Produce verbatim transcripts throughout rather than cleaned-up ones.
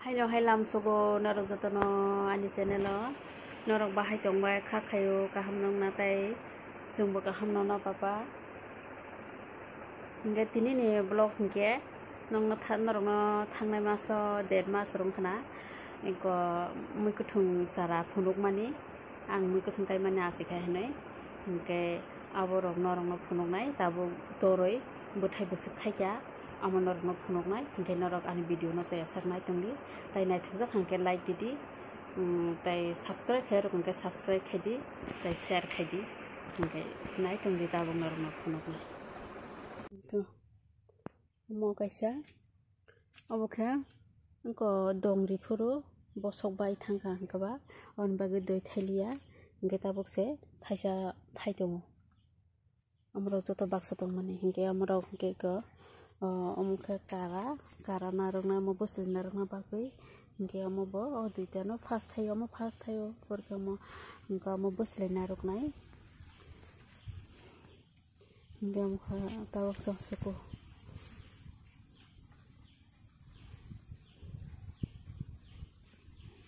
Haino hai lamsogo norok jotono ani channel o. Norok bahai tongbai kha khaio kaham nongna tei chwngbo kaham nongna papa. Hinkhe tini ni vlog hinkhe nongno tha-, norokno thangnai maso der mas rwng khna. Eko mui kwthwng chara phunukmani. Ang mui kwthwng kaimani aswk hai hinwi, hinkhe abo rok norokno phunuknai, tabuk torwi bwthai bwswk thaikha, amo norokno phunuknai, hinkhe norok ani video no chaya sak nai tongdi, tai naithokjak hinkhe like didi, um, tai subscribe khairok hinkhe subscribe khaidi, tai share khaidi, hinkhe nai tongdi tabuk norokno phunuknai. Omo kaisa, obo khe wngkha dongri phuru bosok bai thangkha, hinkhe ba aboni bagwi doi thailiya, hinkhe tabuk se thaisa thai tongo. Omorok joto baksa tongmani, hinkhe omorok hinkhe eko, o, omo khe kara, kara narwkna, omo bwswlwi narwkna bagwi, hinkhe omo bo o duitano first thaio, omo first thaio, porkhe omo, hinkhe omo bwswlwi narwknai. Hinkhe omo khe tabuk chwng suku.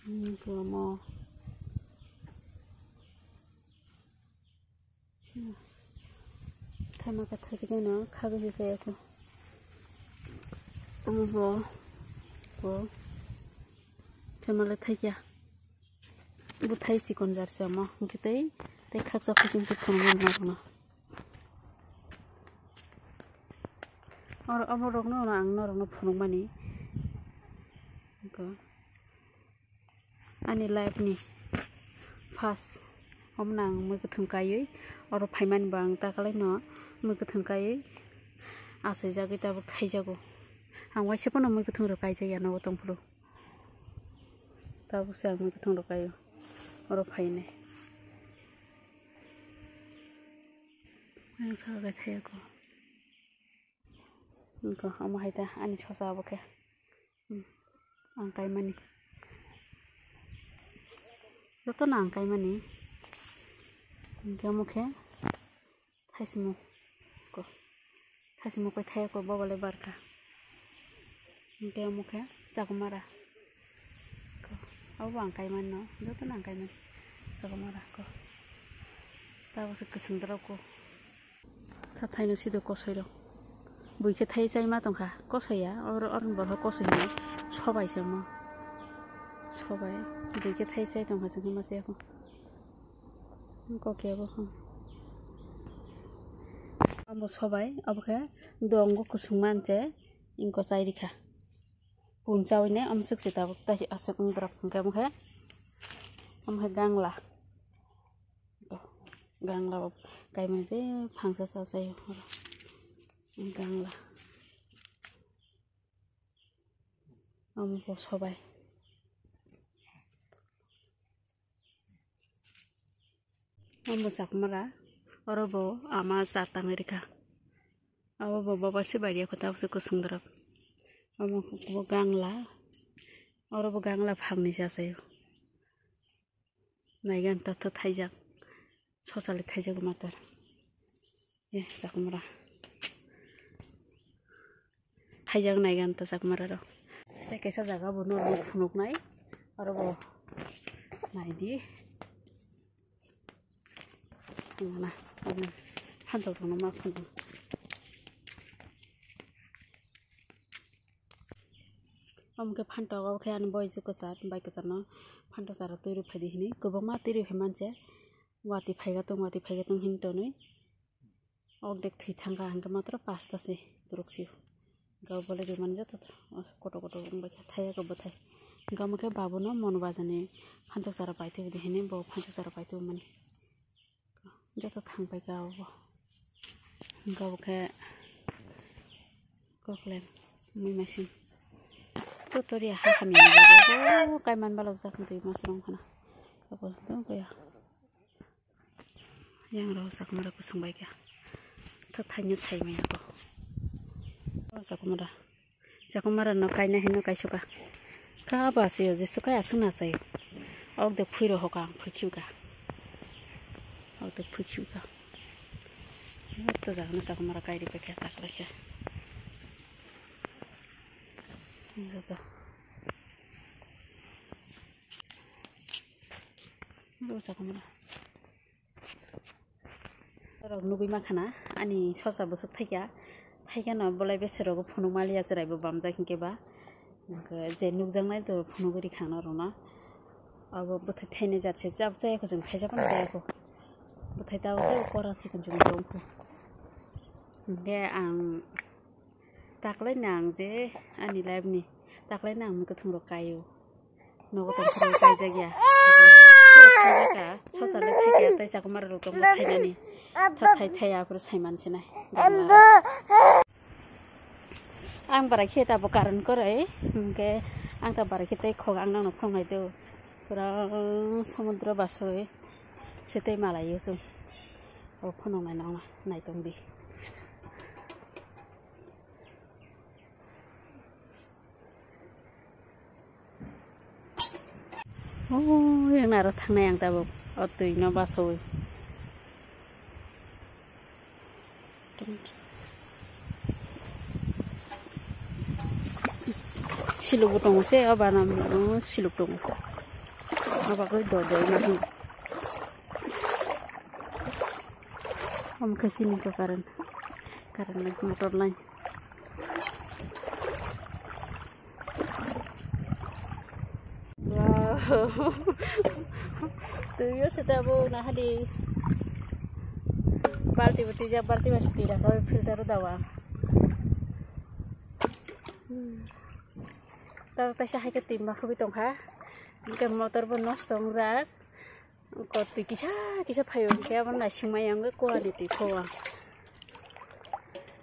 Hinkhe omo thaima khe thaikhe no khabwi se chaya kho. Omo bo, bo thaima le thaikya. Bwthai chikon jar se omo. Hinkhe tei, tei khaksa phaising tei phunukmani norokno. Oro, omo rokno ang norokno phunukmani. Ani life ni first omo no ang mui kwthwng kaiwi oro phaimani bo ang takalaino mui kwthwng kaiwi achaijagwi tabuk thaijago. Ang waisa phano mui kwthwng rok kaijak ya nogo tongphuru. Tabuk se ang mui kwthwng rok kaio oro phainai. Ang sabai thaiya kho. Wngkha omo hai ta ani sosa obo khe. Hmm. Ang kaimani. Jotono ang kaimani. Hinkhe omo khe. Thaisimo ko. Thaisimo koi thaya ko, bobo le barkha. Hinkhe omo khe chakumara. Ko. Abo ang kaimani no, jotono ang kaimani. Chakumara ko. Tabuk se kwchwng dorok ko. Tha thaino sido kosoi rok. Bui khe thai chaima tongkha. Kosoi ya, or, or borok kosoi hino. Sobai se omo. Sobai. Bui khe thai chai tongkha, chwng khe ma chaya kho. Kokya bo kho. Amo sobai, abo khe dongo kusung manche, inko chai rikha. Punchawi ne amsuk se tabuk, tai asuk wng dorok hwnkhe amo khe, amo khe gangla. Gangla bo kaimani je phangsa sa chai gangla. Amo bo sobai. Omo chakmara, oro bo ama cha tangwi rikha. Abo bo baba se bari ya kho, tabuk se kusung dorok. Omo bo gangla, oro bo gangla phangni cha sayo. Naigan ta tho thaijak, sosali thaijak matar. Eh, chakmara. Thaijak naigan ta chakmara rok. Tei kaisa jaga bo norok phunuknai. Oro bo naidi. Nana, omo phantok rokno ma phunuk. Omo khe phantok, obo khe ani boyjo kwchar, bai kwcharno phantok chara twi rw phaidi hinwi kwbangma twi rw phai manse. Watwi phaiga tong, watwi phaiga tong hinwi tonwi. Ordek thwi thangkha, hwnkhe matro pasta se, turuk sio. Hwnkhe o bole rimani joto kotor kotor wngbaikha, thaiya khe bwthai. Hwnkhe omo khe babuno mono bajani phantok chara paitwi di hinwi bo phantok chara paitwi mani. Joto thangpaikha obo. Hwnkhe obo khe koklem mui masing. Kotor ya ha hamya ni bagwi bo kaiman balok jak twi masrong khana. Obo tong kaya. Yang rok chakmara kusung bai kha. Tha thaino sai maya ko. O chakmara. Chakmara no kaina hino kaisuka. Ka ba se je suka asuna sai. Ok de phuiro hoka ang phuikhiuka. Ok de phuikhiuka. To jagna chakmara kairi pai kha tak lai kha. Joto. Rok nugwi makhana ani sosa bwswk thaikha, thaikha no bolai bese rogo phunuk maliya chwrai bo bamjak hinkhe ba. Hwnkhe je nukjaknai to phunugwi rikha norokno. Abo bwthai thainai jat se chap chaya kho, chwng thaisa phano chaya kho. Bwthai tabuk tei kora chikon chikon tong kho. Hwnkhe ang taklai nang je ani life ni taklai nang mwkhwthwng rok kaio. Nogo tong phuru kaijakya. Kaijakya, sosa le thaikha, tei chakwma rok tongo thainani. Tha thai thai aphuru saiman sinai. Ang barai khe tabo current kwrwi, hwnkhe ang ta barai khe tei khok ang nangno phunuknai do. Pura somudro basoi se tei malaio chwng. O phunuknai nangno naitong di. O, yang naro thangnai ang tabuk. O twi no basoi. Siluk bo tongo se, o bana, o siluk tongo. O bagwi do do ma hwn. Omo khe sini ko current, current line, motor line. Wow. Twi o se tabuk nahadi. Balti bo twijak, balti bai se twi rok filter o dawa. Tabuk kaisa hai khe twi makhugwi tongkha. Hwnkhe motor bo nosto wngjak. Ko twi kisa kisa phaio hwnkhe abo naisingmaya wngwi kuani twi kho ang.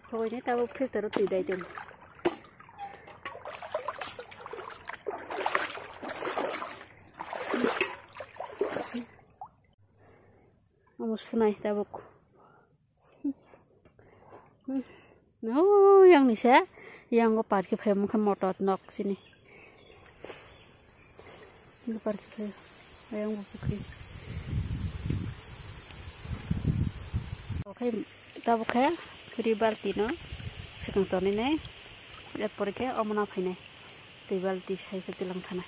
Khobaini tabuk filter o twi dai tong. Omo sunai tabuk. No, yang ni se, yang go park phai mukha motor nok sini. Go park phai, yang go pukri. Oke, tabuk khe, kri balti no, sekang toni nai, erpor khe omona phai nai, twi balti sai se tilang thana.